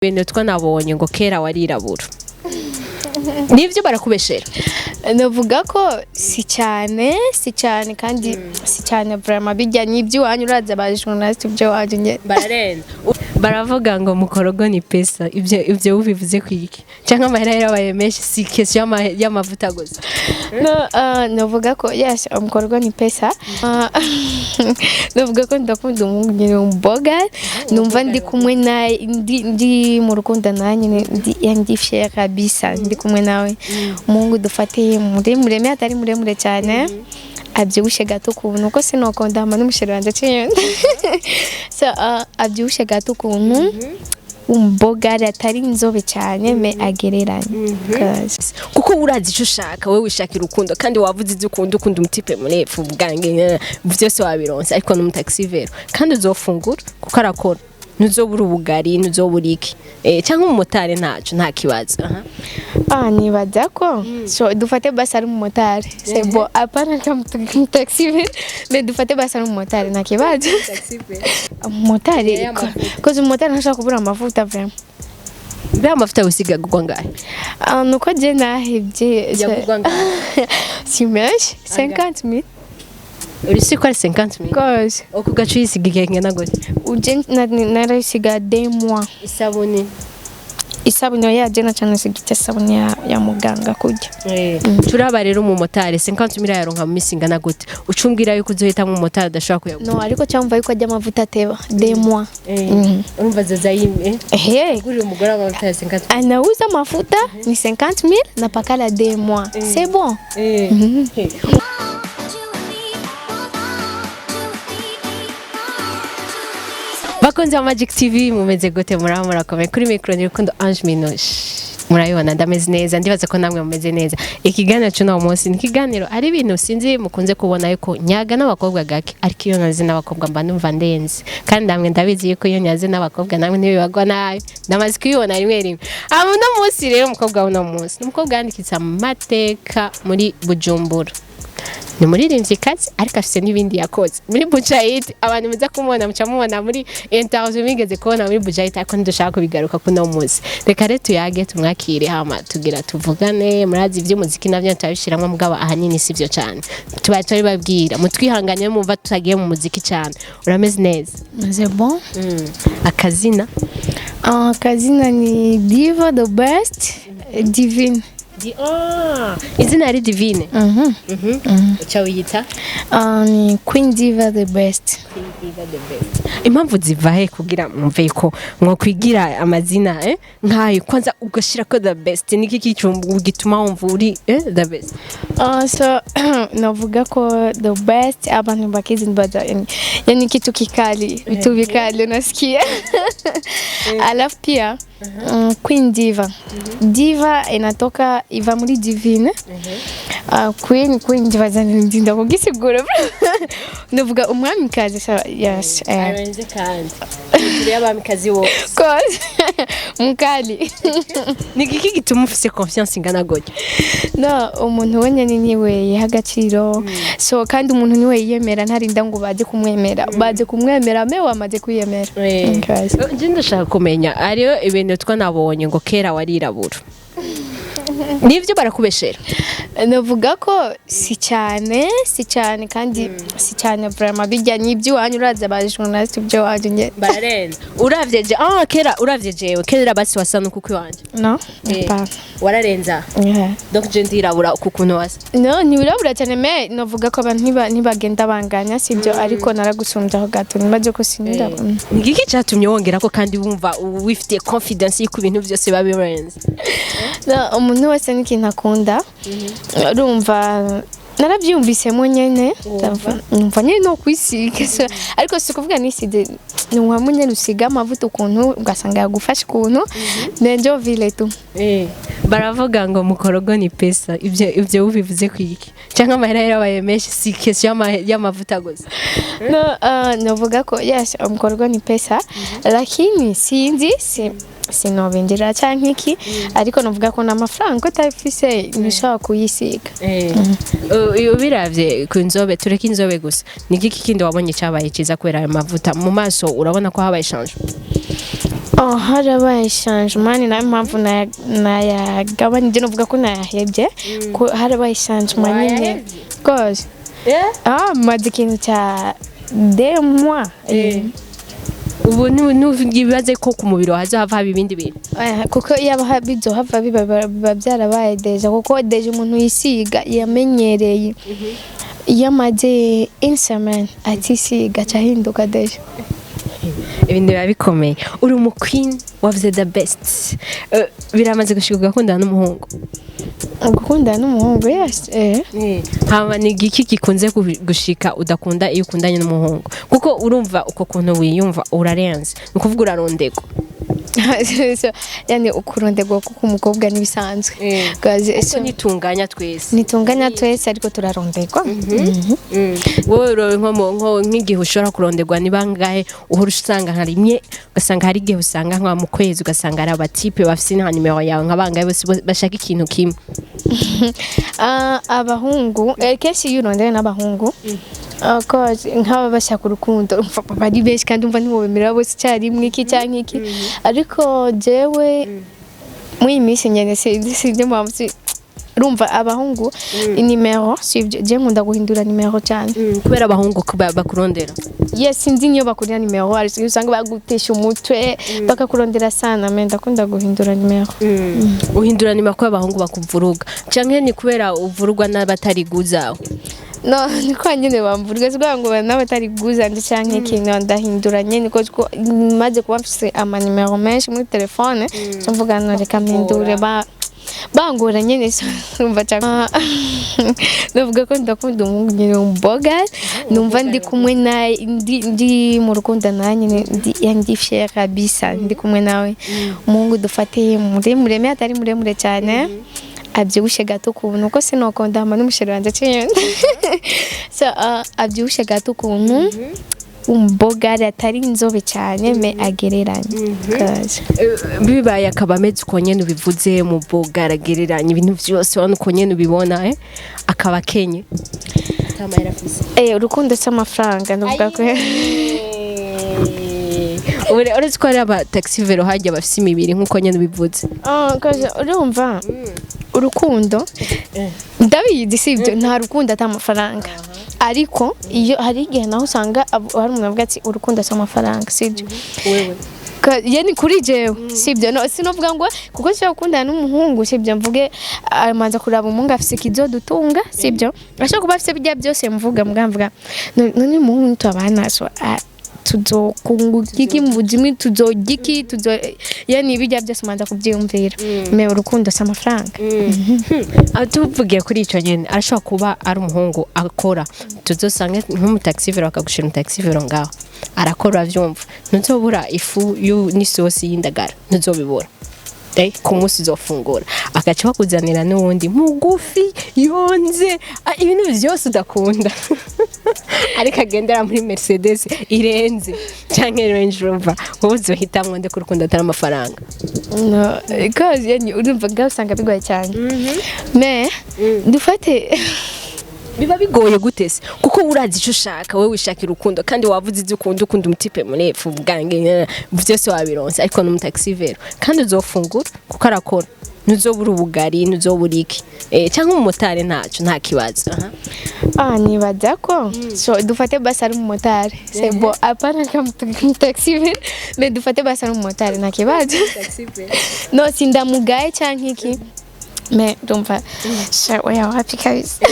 Ibintu twanabonye ngo kera warirabura, nivyo? Barakubeshera? Navuga ko si cyane, si cyane, kandi si cyane vraiment. Bijya n'iby'iwanyu, uraza ba journaliste, ibyo wanyu nyene. Bararenza, baravuga ngo mukorogo ni pesa. Ibyo ubivuze kwiki? Cyangwa amahera yarabaye menshi, si question y'amavuta gusa? No, navuga ko yes, umukorogo ni pesa. Navuga ko ndakunda umuhungu nyine umboga, numva ndi kumwe nawe, ndi mu rukundo nawe nyine, ndi fier kabisa ndi kumwe nawe. Umuhungu dufate muremure, atari muremure cyane, abyibushe gato ukuntu, ko sinokunda hama n'umu chéri wanje aciye. So abyibushe gato ukuntu, umbogari, atari inzobe cyane, mais agereranye. Kuko urazi icyo ushaka, wowe wishakira urukundo, kandi wavuze ibyo ukunda. Ukunda umu type murefu, bwange, byose wabironse, ariko n'umu taxi-vélo, kandi uzofungura kuko arakora, ntuzobura ubugari, ntuzobura iki, cyangwa umumotari, ntaco, nta kibazo. Aha. Ah, nibaza ko so dufate basi ari umumotari, c'est bon, apana kama taxi, mais dufate basi ari umumotari, nta kibazo. Umumotari, koze umumotari ntashobora kubura amavuta vraiment. Mbe amavuta wisiga agurwa ngahe? Ah, nuko je nahebye. Yagurwa ngahe? Si menshi, 50 mille. Uri si ko ari 50 mille? Koze. Uko ugaca uyisiga igihe kingana gute? Uje narayisiga 2 mois. Isabuni? Isabune yaje na cyane siga isabune ya muganga kurya. Turaba rero umumotari 50 mille yaronka mu minsi ingana gute? Ucumbwira yuko uzohitamo umumotari adashobora kuyagura. No, ariko cyangwa yuko ajya amavuta ateba 2 mois. Urumva zoza yime Ehe. gurira umugore amavuta ya 50. Anauza mafuta ni 50 000, napakala 2 mois, c'est bon. Bakunzi ba Magic TV, mumeze gute? Muraho, murakomeye? Kuri micro ni Rukundo Ange Minouche. Murabibona ndameze neza, ndibaza ko namwe mumeze neza. Ikiganiro cy'uno munsi ni ikiganiro ari ibintu sinzi mukunze kubona yuko nyaga n'abakobwa gake, ariko iyo nazi n'abakobwa mba numva ndenze, kandi namwe ndabizi yuko iyo nyaze n'abakobwa namwe ntibibagwa nabi, ndamaze kubibona rimwe rimwe. Aba uno munsi rero, umukobwa w'uno munsi ni umukobwa yandikitse amateka muri Bujumbura, ni umuririmvyikazi, ariko afise n'ibindi yakoze muri Bujahid. Abantu muza kumubona, muca mubona muri interview migeze kubona muri Bujahid, ariko ntidushaka kubigaruka kuno munsi. Reka rero tuyage, tumwakire, hama tugira tuvugane. Murazi ivy'umuziki navyo turabishiramwo, mugabo ahanini sivyo cane tubaye turabibabwira. Mutwihanganye mumva tutagiye mu muziki cane. Urameze neza? C'est bon. Akazina? Kazina ni Diva the best Divine. Izina ari Divine? Uca wiyita? Ni Queen Diva the best. Impamvu ziva he kugira mwumve ko mwokwigira amazina nkayo? Kwanza ugashira ko the best, niki kicumbu gituma wumva uri the best? So navuga ko the best abantu bakizi baza yani kitu kikali, vitu vikali unasikia. Alafu pia Queen Diva, Diva inatoka iva muri Divine. Queen Diva ndinda kugisigura, navuga umwamikazi, so yes. Arenze kandi turi abamikazi wose. Cause mukali. Ni iki gituma ufise confiance ingana gutya? No, umuntu wenyine niwe yiha agaciro, so kandi umuntu niwe yiyemera, ntarinda ngo baze kumwemera, baze kumwemera me wamaze kwiyemera. Okay. Nje ndashaka kumenya, hariyo ibintu twanabonye ngo kera warirabura, nivyo? Barakubeshera? Navuga ko si cyane, si cyane, kandi si cyane vraiment. Bijya n'iby'iwanyu, uraza ba journaliste, ibyo wanyu nyene. Bararenze. Uravye je, kera, uravye jewe kera, basi wasa nuko iwanje? No. Hapana. Wararenza? Yeah. Donc je ndirabura uku kuntu wasa? No, ntiwirabura cyane, mais navuga ko abantu ntibagenda banganya, sibyo, ariko naragusumbyaho gato, nibaze ko sinirabura. Ni iki cyatumye wongera ko kandi wumva wifitiye confidence yuko ibintu byose biba birenze? No, umuntu wese n'ikintu akunda. Urumva narabyumvisemo nyene, numva nyene no kwisiga. So, ariko si ukuvuga nisize, ni nka nyene usiga amavuta ukuntu ugasanga yagufashe ukuntu, nenjo vile tu. Baravuga ngo mukorogo ni pesa. Ibyo ubivuze kwiki? Cyangwa amahera yarabaye menshi, si question y'amavuta gusa? No, navuga ko yes, umukorogo ni pesa, lakini sinzi si sinobindira canke iki, ariko navuga ko n'amafaranga utayifise ntushobora kuyisiga. Ubiravye ku nzobe, tureke inzobe gusa, ni iki kindi wabonye cyabaye cyiza kubera ayo mavuta? Mu maso urabona ko habaye change? Oh, harabaye changement, ni nayo mpamvu nayagabanije, novuga ko nayahebye, ko harabaye changement nyine. Wayahevye? Rwose. Ah, maze ikintu cya 2 mois. Ubu ntibibaze ko ku mubiri hazohava haba ibindi bintu? Kuko iyo bizohava biba byarabaye déjà, kuko déjà umuntu yisiga yamenyereye, iyo amaze une semaine atisiga aca ahinduka déjà. Ibintu biba bikomeye. Uri umu queen of the best. Biramaze gushika ugakundana n'umuhungu? Gukundana n'umuhungu, yes. Hama ni igiki gikunze gushika udakunda iyo ukundanye n'umuhungu? Kuko urumva uko kuntu wiyumva urarenze, ni ukuvuga urarondegwa. So, yani ukurondegwa kuko umukobwa n'ibisanzwe. Ariko nitunganya twese. Nitunganya twese, ariko turarondegwa. Wowe rero nk'igihe ushobora kurondegwa ni bangahe uhora usanga nka rimwe, ugasanga hari igihe usanga nka mu kwezi ugasanga hari abatipe bafise nka nimero yawe, nka bangahe bose bashaka ikintu kimwe? Ah, abahungu, kenshi iyo urondewe n'abahungu, cause nk'aba bashaka urukundo, umva baba ari benshi kandi umva ntiwobemerera bose icyarimwe iki cyangwa iki. Ariko jewe muri iyi minsi nyene sinzi impamvu, urumva abahungu inimero sivyo, je nkunda guhindura nimero cyane. Kubera abahungu bakurondera? Yes, sinzi niyo bakurira nimero, hari igihe usanga bagutesha umutwe bakakurondera sana, mais ndakunda guhindura nimero. Uhindura nimero kubera abahungu bakuvuruga, canke ni kubera uvurugwa n'abatari guzawe? No, niko nyine bamvuga, si kugira ngo n'abatari bwuzanje canke ikintu, ndahindura nyene ko maze kuba mfise amanimero menshi muri telefone, so mvuga no reka mpindure, ba bangora nyene. So numva navuga ko ndakunda umuhungu nyene umboga, numva ndi kumwe na ndi mu rukundo nawe nyene, ndi fier kabisa ndi kumwe nawe. Umuhungu dufate muremure mais atari muremure cyane, abyibushe gato ukuntu, ko sinokunda hama n'umusheri wanje aciye, so abyibushe gato ukuntu, umbogari, atari inzobe cyane mais agereranye. Cause Bibaye akaba ameze uko nyene ubivuze, mu boga aragereranya ibintu vyose, ubona uko nyene ubibona, akaba akenye? Urukundo si amafaranga, ndavuga ko Ubu uretse ko hari aba taxi vélo hajya bafise imibiri nk'uko nyene ubivuze. Ah, cause urumva urukundo, ndabizi si ibyo, nta rukundo ata amafaranga, ariko iyo hari igihe naho usanga hari umuntu avuga ati urukundo si amafaranga, sibyo? Wewe. Ye ni kuri jewe sibyo, no sinovuga ngo kuko nshobora gukundana n'umuhungu, sibyo, mvuge amanza kuraba umuhungu afise ikizodutunga, sibyo? Ashobora kuba afise bijya byose mvuga, mvuga none umuhungu tubana, so tuzokunguka iki mu buzima, tuzorya iki, tuzo yani bijya byose umanza kubyiyumvira, mais urukundo si amafaranga. Tuvugiye kuri ico nyene, arashobora kuba ari umuhungu akora, tuzosange nk'umutaxi vélo, bakagushira umutaxi vélo ngaho arakora, uravyumva, ntuzobura ifu n'isosi y'indagara, ntuzobibura ku munsi uzofungura, agaca bakuzanira n'uwundi mugufi yonze, ibintu vyose udakunda, ariko agendera muri Mercedes irenze canke Range Rover. Wowe uzohitamwo nde ko urukundo atari amafaranga? No, cause yani urumva ngaho usanga bigoye cyane, mais dufate Biba bigoye gute se? Kuko urazi icyo ushaka, wowe wishakira urukundo kandi wavuze ibyo ukunda, ukunda umutipe murefu bwange, byose wabironse, ariko n'umutaxi vélo, kandi uzofungura kuko arakora, ntuzobura ubugari, ntuzobura iki, cyangwa umumotari, ntacyo, nta kibazo. Aha. Ah, nibaza ko so dufate basi ari umumotari, c'est bon, apana kama taxi, mais dufate basi ari umumotari, nta kibazo, no sindamugaye canke iki, mais ndumva sha oya, wapi kabisa.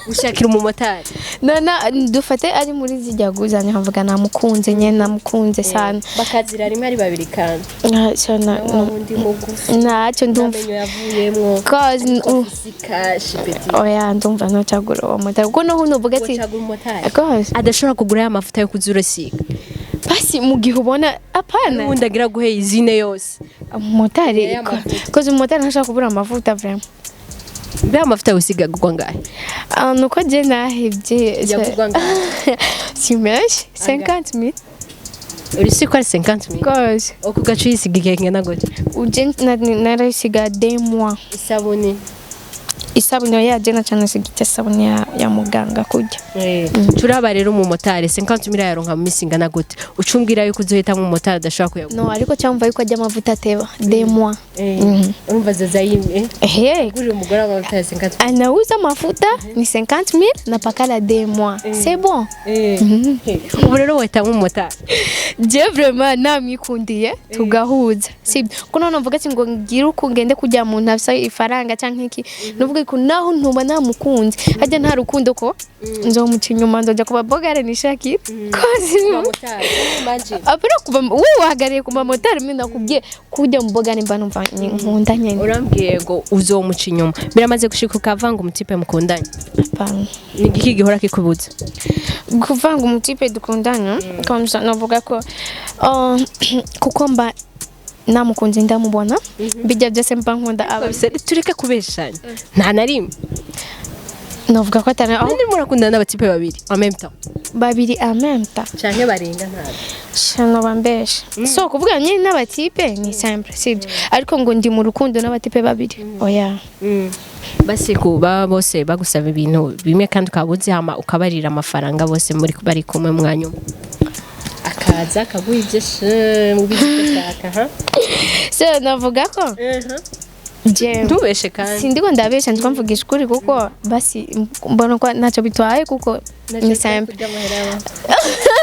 Ushakira umumotari? No, no, dufate ari muri zijya guzanya, nkavuga namukunze nyene, namukunze sana. Bakazira rimwe ari babiri kandi. Ah, so wa wundi mugufi ntacyo ndumva amenyo yavuyemwo cause cash petit. Oya, ndumva nocagura uwo motari, kuko noho nuvuga ati Wocagura umumotari cause adashobora kugura ya mavuta yo kuza urasiga? Basi mu gihe ubona apana. Ubundi agira guhe izine yose. Umumotari. Ya mavuta. Cause umumotari ntashobora kubura amavuta vraiment. Mbe amavuta wisiga agurwa ngahe? Ah, nuko je nahevye. Yagurwa ngahe? Si menshi, 50 mille. Uri ko ari 50 mille? Cause uko ugaca uyisiga igihe kingana gute? Uje narayisiga 2 mois. Isabuni? Isabune yaje na cyane sigita isabune ya muganga kurya. Turaba rero umumotari 50 mille yaronka mu minsi ingana gute? Ucumbwira yuko uzohitamo umumotari adashobora kuyagura? No, ariko cyangwa yuko ajya amavuta ateba 2 mois. Urumva zoza yimwe Ehe. gurira umugore amavuta ya 50. Anauza mafuta ni 50 000 napakala 2 mois, c'est bon. Ubu rero wahitamo umumotari? Je vraiment namwikundiye tugahuza, sibyo? Ko none mvuga ati ngo ngire uku ngende kujya mu ntafisa ifaranga canke iki, nuvuga ko naho ntuba namukunze hajya nta rukundo ko nzomuca inyuma, nzoja kuba bogare nishaki kozi. Apana kuba wewe wahagariye ku mamotari, mimi nakubwiye kujya mu bogare mba numva nkunda nyene. Urambwiye ngo uzomuca inyuma. Biramaze gushika ukavanga umutipe mukundanye? Apana. Ni igiki gihora kikubuza? Kuvanga umutipe dukundana comme ça, navuga ko kuko mba namukunze ndamubona bijya byose mba nkunda aba. Tureke kubeshanya, nta na rimwe? Navuga ko atari aho. None murakundana n'abatipe babiri en même temps? Babiri en même temps? Canke barenga ntabwo? Shano bambesha, so kuvuga nyine n'abatipe ni simple, sibyo? Ariko ngo ndi mu rukundo n'abatipe babiri, oya. Basi kuba bose bagusaba ibintu bimwe kandi ukaba uzi, hama ukabarira amafaranga bose muri bari kumwe mwanya umwe, akaza akaguha ibyo mubizi ko ushaka ha? So navuga ko je Ntubeshe kandi. Sindiko ndabesha, ndiko mvugisha ukuri kuko basi mbona ko ntacyo bitwaye kuko ni simple.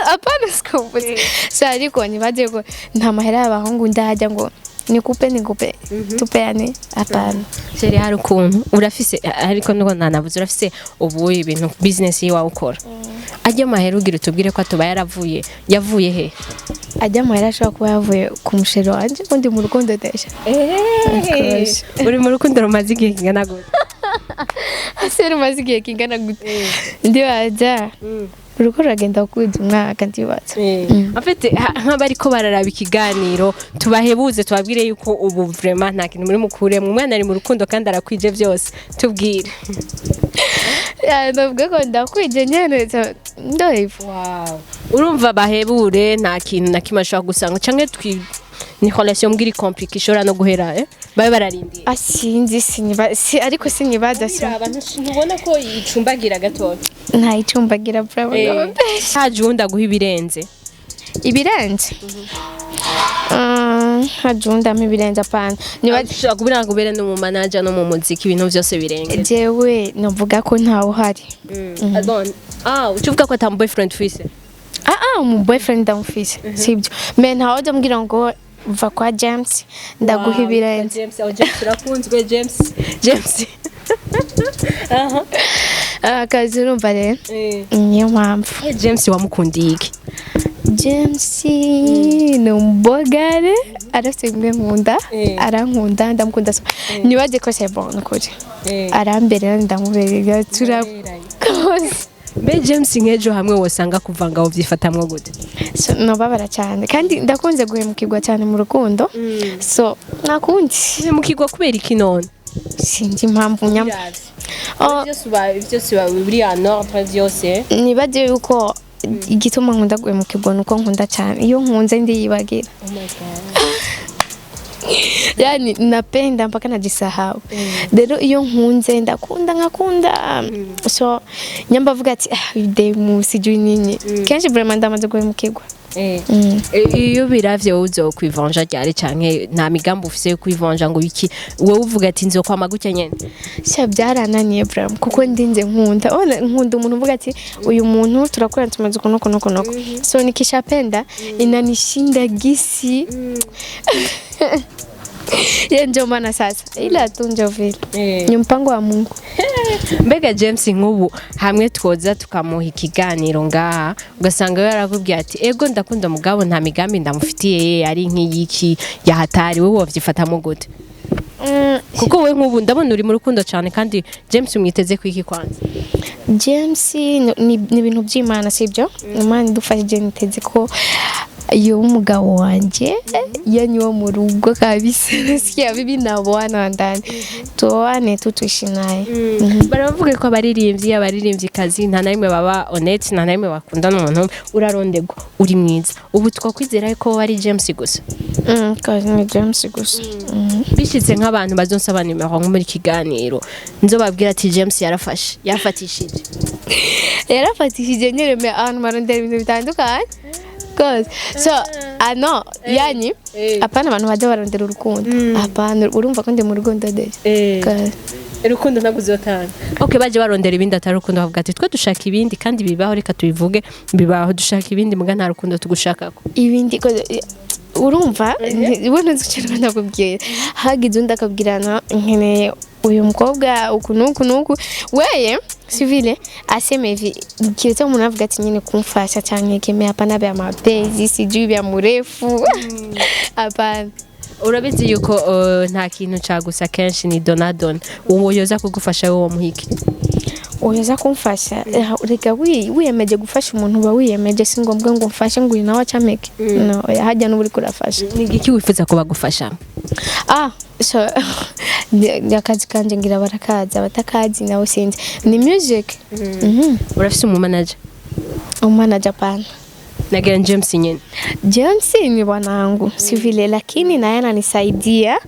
Hapana, sikuvuze so, ariko ntibagiye ko nta mahera y'abahungu ndajya ngo nikupe nikupe tupeane, hapana. Chérie, hari ukuntu urafise, ariko nuko ntanavuze, urafise ubu ibintu business yiwawe ukora, ajya amahera ugira utubwire ko atuba yaravuye, yavuye he? Ajya amahera ashobora kuba yavuye ku mushero wanje undi mu rukundo déjà. Course. Uri mu rukundo rumaze igihe kingana gute? Ese rumaze igihe kingana gute? Ndibaza urugo ruragenda kuza umwaka, ndibaza. En fait, nk'abariko bararaba ikiganiro, tubahebuze, tubabwire yuko ubu vraiment nta kintu muri mukuremwo, umwana ari mu rukundo kandi arakwije byose, tubwire. Ya, ndavuga ko ndakwije nyene ndoivo. Urumva bahebure, nta kintu na kimwe ashobora gusanga canke twi ni relation mbwira compliquée ishobora no guhera, babe bararindiye. Asinzi siniba si, ariko sinibaza si. Ntubona ko icumbagira gatoya? Nta icumbagira bravo. Haje uwundi aguha ibirenze? Ibirenze? Haje uwundi ampa ibirenze? Apana, niba ushobora kubura ngo ubere no mu manager no mu muziki, ibintu byose birenze. Jewe navuga ko ntawe uhari. Ah, bon. Ah, ucuvuga ko ata boyfriend ufise? Ah ah, umu boyfriend ndamufise, sibyo? Mais ntawe ujya ambwira ngo va kwa James ndaguha ibirenze. James, oh, James urakunzwe, James, James. Aha. Ah, akazi urumva rero niyo mpamvu. James wamukundiye iki? James ni umubogare, arafite bimwe nkunda. Arankunda, ndamukunda, so nibaze ko c'est bon nukuri aramberera, ndamuberera, turakoze. Mbe James nk'ejo hamwe wosanga kuvanga wovyifatamwo gute? So, nobabara cyane kandi ndakunze guhemukirwa cyane mu rukundo, so nakundi. Uhemukirwa kubera iki none? Sinzi impamvu nyam. Oh, Byose uba biri en ordre byose. Nibagiwe yuko igituma nkunda guhemukirwa nuko nkunda cyane, iyo nkunze ndiyibagira. Oh my God. Yani napenda mpaka najisahau. Rero iyo nkunze ndakunda nkakunda, so nyamba avuga ati ah demu sijui nini, kenshi vraiment ndamaze guhemukirwa. Iyo biravye wowe uzokwivanja ryari, canke nta migambi ufise yo kwivanja ngo iki, wowe uvuga ati nzokwama gutya nyene? Sha byarananiye vraiment kuko ndinze nkunda. Ona nkunda umuntu uvuga ati uyu muntu turakorana tumaze uku nuku nuku nuku, so nikishapenda inanishinda gisi ye, ndio maana sasa, ila tu ndio vile ni mpango wa Mungu. Mbega James nk'ubu hamwe twoza tukamuha ikiganiro ngaha, ugasanga we yarakubwiye ati ego ndakunda mugabo nta migambi ndamufitiye, ari nk'iyiki yahatari, wowe wovyifatamo gute? Kuko wowe nk'ubu ndabona uri mu rukundo cyane, kandi James umwiteze kwiki kwanza? James ni ibintu by'Imana, sibyo? Imana idufashije niteze ko Iyo umugabo wanje, yani wo mu rugo kabisa, nasikia bibi na bwana ndani, tuoane tu, tuishi naye. Baravuga ko abaririmbyi, abaririmbyikazi nta na rimwe baba honnête, nta na rimwe bakundana. Umuntu urarondegwa, uri mwiza, ubu twakwizera ko ari James gusa? Kazi ni James gusa. Bishitse nk'abantu bazonsaba nimero nko muri kiganiro, nzobabwira ati James yarafashe, yafatishije. Yarafatishije nyine, me abantu barondera ibintu bitandukanye rwose. So ah no, yani hapana, abantu bajya barondera urukundo, hapana. Urumva ko ndi mu rukundo déjà. Rwose. Urukundo ntabwo uzotanga. Okay, baje barondera ibindi atari urukundo, bavuga ati twe dushaka ibindi, kandi bibaho, reka tubivuge, bibaho, dushaka ibindi muga nta rukundo tugushakako. Ibindi urumva ubundi nzi icyo ndakubwira, hagize undi akabwirana nkeneye uyu mukobwa uku n'uku n'uku, weye si vile aseme hivi, kiretse umuntu avuga ati nyine kumfasha cyane keme, hapana vya mapenzi, sijui vya mrefu, hapana. Urabizi yuko nta kintu cagusa, kenshi ni donadona. Uwo yoza kugufasha, wowe muhiki? Uweza kumfasha, reka, wiyemeje gufasha umuntu uba wiyemeje, si ngombwa ngo umfashe ngo uyu nawe acameke, no oya, hajya n'ubu uriko urafasha. Ni igiki wifuza ko bagufasha? Ah, so ni akazi kanje, ngira barakazi, abatakazi nawe sinzi, ni music. Urafise umumanager? Umanager pana. Nagira James nyene. James ni bwanangu, si vile, lakini naye ananisaidia,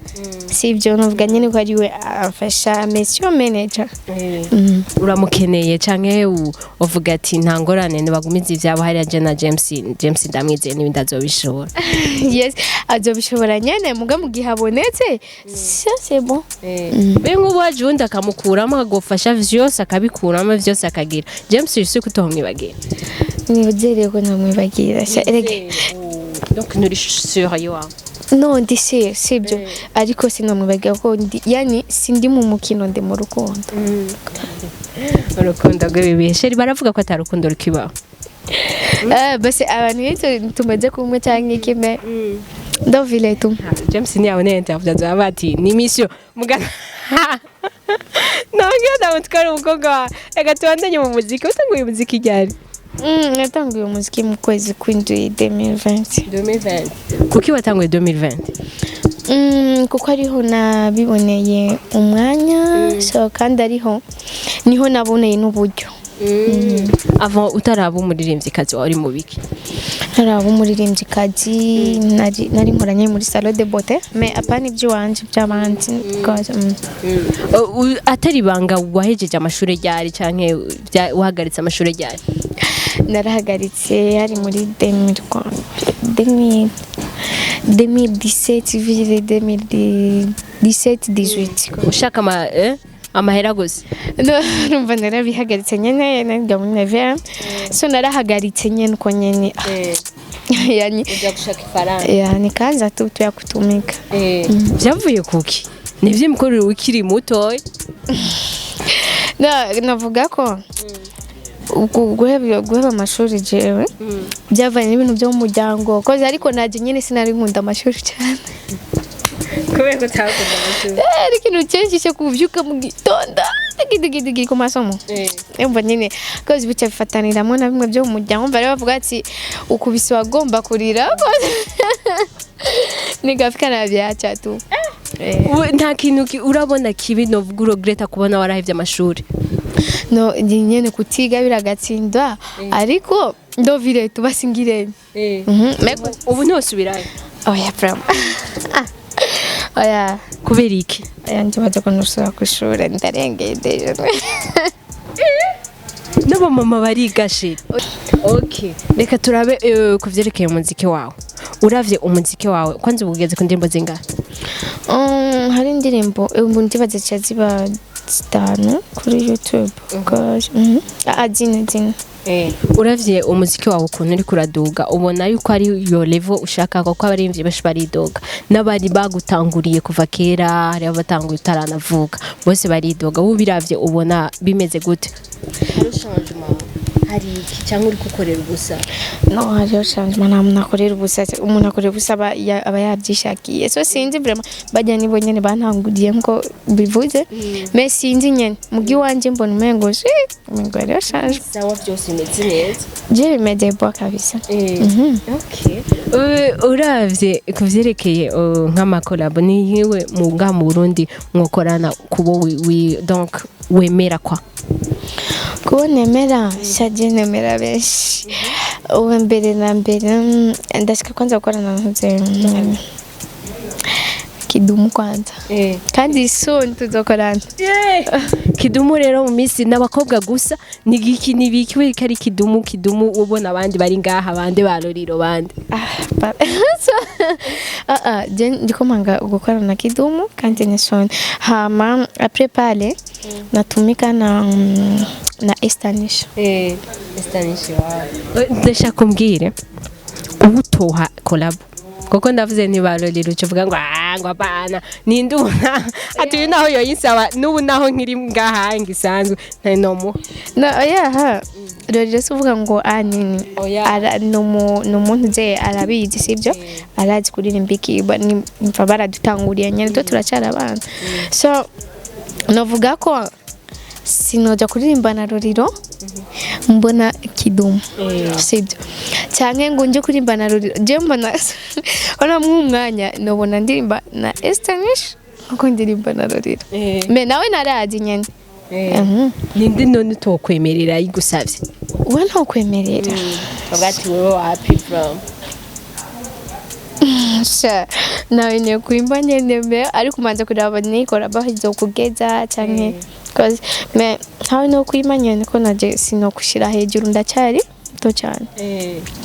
sivyo? Navuga nyine ko ariwe amfasha, mais sio manager. Uramukeneye canke uvuga ati nta ngorane, nibagumize ivyabo hariya, je na James, James ndamwizeye n'ibindi azobishobora? Yes, azobishobora nyene, muga mu gihe abonetse, ça c'est bon. Be nk'ubu waje uwundi akamukuramo, akagufasha vyose, akabikuramo vyose, akagira James yusi kutohomwibagira? Nizere ko ntamwibagira. Erega Donc nturi sûre yiwawe? No, ndi sûr, sibyo, ariko sinamwibagira ko ndi, yani sindi mu mukino, ndi mu rukundo. Urukundo rw'ibibihe, chérie, baravuga ko atari urukundo rukibaho. Basi abantu iyo tumaze kumwe cyangwa ikime ndo vile tu. James ntiyaboneye interview, azoba ati ni mission mugana nabwo ndamutwara umukobwa wawe. Reka tubandanye mu muziki. Utanguye umuziki ryari? Natanguye umuziki mu kwezi kw'indwi 2020. 2020. Kuki watanguye 2020? Kuko ariho nabiboneye umwanya, so kandi ariho niho naboneye n'uburyo. Avant, utaraba umuririmvyikazi, wari mu biki? Ntaraba umuririmbyikazi, nari nkoranye muri salon de beauté, mais apana iby'iwanje, by'abandi. Atari ibanga, wahejeje amashuri ryari, canke wahagaritse amashuri ryari? Narahagaritse hari muri 2017 vile, 2017 18. Ushaka amahera gusa? No, numva narabihagaritse nyene, nariga muri neuvième, so narahagaritse nyene uko nyene, yani uja gushaka ifaranga. Ya, nikaanza tu tu ya kutumika. Vyavuye kuki? Nivyo imikorere ukiri muto? No, navuga ko guheba amashuri jewe byavanye n'ibintu byo mu muryango koze, ariko naje nyine sinari nkunda amashuri cyane. Kubera ko utakunda amashuri? Ari ikintu cyinshi cyo kuvyuka mu gitondo digidigi ku masomo. Umva nyine koze bica bifataniramo na bimwe byo mu muryango. Umva rero bavuga ati ukubise wagomba kurira, nigafika navyaca tu. Nta kintu urabona kibi novuga uregretta kubona warahevye amashuri? No, ni nyene kutiga biragatsindwa, ariko ndo vile tu, basi ngirene. Ubu ntiwosubirayo? Oya, vraiment, oya. Kubera iki? Oya, ndibaza ko nusubira kw'ishure ndarengeye déjà. N'abamama bariga, chérie. Okay, reka turabe ku vyerekeye umuziki wawe. Uravye umuziki wawe kwanza, ubu ugeze ku ndirimbo zingahe? Hari indirimbo ubu ndibaza zica ziba zitanu kuri YouTube. Gosh. Ah, zine, zine. Uravye umuziki wawe ukuntu uriko uraduga, ubona yuko ari yo level ushaka? Kuko abarimvyi benshi baridoga, n'abari bagutanguriye kuva kera, hari abatanguye utaranavuka, bose baridoga. Wowe ubiravye ubona bimeze gute? Hari iki cyangwa uri gukorera ubusa? No, hariho changement. Nta muntu akorera ubusa. Umuntu akorera ubusa aba yabyishakiye. So sinzi vraiment, bajya nibo nyene bantanguriye nko bivuze, mais sinzi nyene mugi wanje mbona umengo si umengo hariho changement. Sawa, byose bimeze neza. Je bimeze bo kabisa. Okay. Uravye ku vyerekeye nk'ama collabo, ni nkiwe mu ngaha mu Burundi mwokorana kubo donc wemera kwa? Kubo nemera shaje, nemera benshi. Ubu mbere na mbere ndashaka kwanza gukorana na Kidumu kwanza, kandi soon tuzokorana. Kidumu rero mu minsi n'abakobwa gusa ni giki, ni biki we kari Kidumu? Kidumu ubona abandi bari ngaha, abandi ba Loriro, bandi? Ah, so, ah, ah, je ndiko mpanga gukorana na Kidumu kandi ni soon. Hama après pale natumika na Estanisha. Ndashaka umbwire uwutoha collabo, kuko ndavuze nti ba Loriro uca uvuga ngo ah, ngo apana, ninde ubona ati uyu naho yoyinsaba n'ubu naho nkiri ngaha ngisanzwe ntari nomuha? No, oya, ha Roriro si uvuga ngo ah nini. Oya. Ara ni umuntu je arabizi, sibyo, arazi kuririmba iki, mva baradutanguriye nyene, twe turacara abana. So novuga ko sinoja kuririmba na Roriro mbona Kidumu, sibyo, canke ngo nje kuririmba na Roriro je mbona ona mwumwanya nobona ndirimba na Estanish nkuko ndirimba na Roriro, me nawe narazi nyene. Ninde none utokwemerera yigusavye? We ntokwemerera? Bavuga ati wowe wapi from. Sha nawe ni kuimba nyene me, ariko umanza kuraba nikora bahizokugeza canke cause me ntawe no kuimba nyene ko naje sinokushira hejuru, ndacyari muto cyane.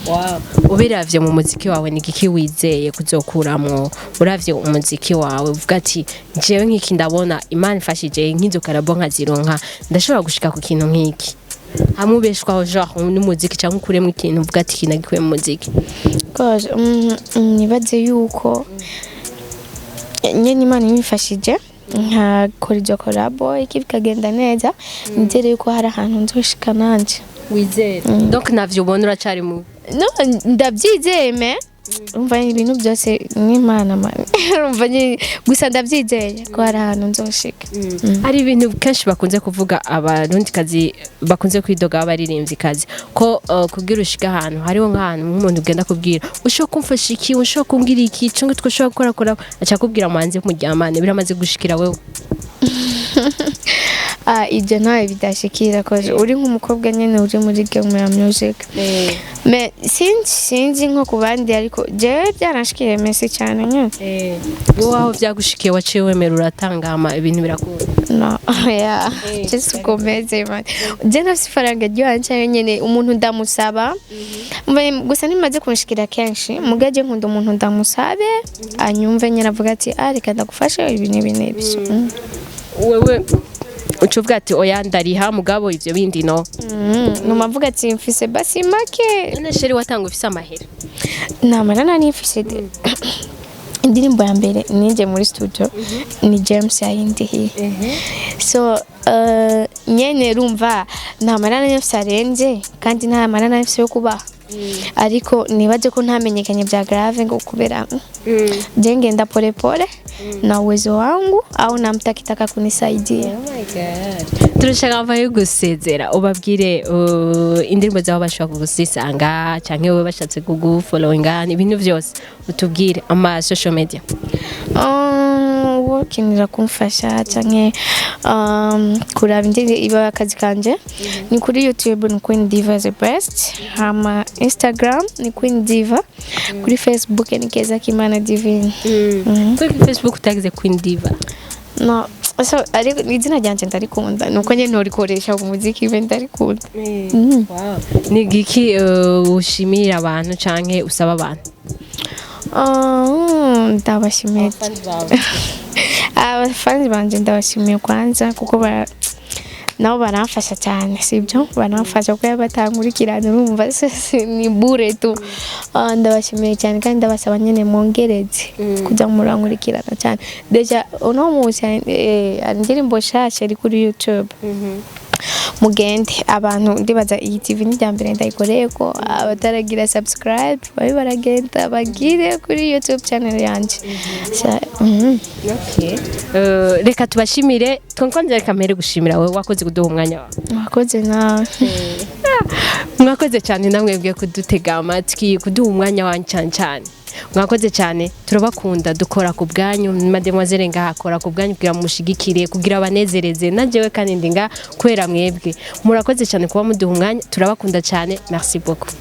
Wow. Ubiravye mu muziki wawe, ni igiki wizeye kuzokuramwo? Uravye umuziki wawe uvuga ati jewe nk'iki ndabona Imana ifashije nk'izo collabo nkazironka, ndashobora gushika ku kintu nk'iki, hamwe ubeshwaho genre n'umuziki cyangwa ukuremo ikintu uvuga ati iki nagikuye mu muziki? Cause nibaze yuko nyene Imana ibimfashije nkakora iryo collabo iki bikagenda neza, nizere yuko hari ahantu nzoshika nanje. Wizere? Donc navyo ubona, uracari mu No, ndabyizeye, me urumva ibintu byose n'Imana man, urumva nyine, gusa ndabyizeye ko hari ahantu nzoshika. Hari ibintu kenshi bakunze kuvuga, abarundikazi bakunze kwidoga, abaririmbyi ko kubwira ushika ahantu hariho nk'ahantu nk'umuntu ugenda kubwira ushobora kumfasha iki, ushobora kumbwira iki, cyangwa twashobora gukora kora, aca kubwira muhanze muryamane. Biramaze gushikira wewe? Ah, ibyo ntawe bidashikira ko uri nk'umukobwa nyine uri muri game ya music, me sinzi nko ku bandi, ariko jewe byaranshikiriye mesi cyane nyine. Wowe aho byagushikiye waciye wemera uratangama, ibintu birakunda? No, yeah, just ukomeze man. Je ntafise ifaranga ryanje nyene umuntu ndamusaba. Gusa ntimaze kunshikira kenshi, muga je nkunda umuntu ndamusabe anyumve nyene, avuga ati ah, reka ndagufashe ibi n'ibi n'ibi. Wewe uca uvuga ati oya, ndariha, mugabo ivyo bindi no? Numa mvuga ati mfise basi make. None chéri, watanga ufise amahera? Namara nari mfise indirimbo ya mbere ninjye muri studio ni James yayindihiye. So nyene rumva nta marana nari mfise arenze, kandi nta marana nari mfise yo kubaha, ariko nibaze ko ntamenyekanye bya grave ngo kubera je ngenda pole pole na uwezo wangu au na mtu akitaka kunisaidia. Turashaka vayo gusezera, ubabwire indirimbo zawe bashobora kugusisanga, canke wowe bashatse kugufollowinga, ibintu vyose utubwire, ama social media. Wokenera kumfasha canke kuraba indirimbo iba akazi kanje ni kuri YouTube ni Queen Diva the best, hama Instagram ni Queen Diva, kuri Facebook ni Keza Kimana Divine. Kuri Facebook utagize Queen Diva? No, so ariko izina ryanje ndarikunda, nuko nyene ntorikoresha mu muziki, ibe ndarikunda. Ni giki ushimira abantu canke usaba abantu? Ndabashimiye abafanzi banje, ndabashimiye kwanza kuko nabo baramfasha cyane, sibyo, baramfasha kuko batankurikirana urumva ni bure tu. Ah, ndabashimiye cyane kandi ndabasaba nyine mwongereze kuza murankurikirana cyane. Déjà uno munsi hari indirimbo nshasha iri kuri YouTube. Mugende abantu, ndibaza iyi TV ni rya mbere ndayikoreye, ko abataragira subscribe babe baragenda bagire kuri YouTube channel yanje. Okay. Reka tubashimire twongere, reka mpere gushimira wowe wakoze kuduha umwanya wawe. Mwakoze nawe. Mwakoze cyane namwebwe kudutega amatwi, kuduha umwanya wanyu cyane cyane. Mwakoze cyane, turabakunda, dukora ku bwanyu. Mademoiselle ngaha akora ku bwanyu kugira mushigikire, kugira abanezereze, na jewe kandi ndi nga kubera mwebwe. Murakoze cyane kuba muduha umwanya, turabakunda cyane. Merci beaucoup.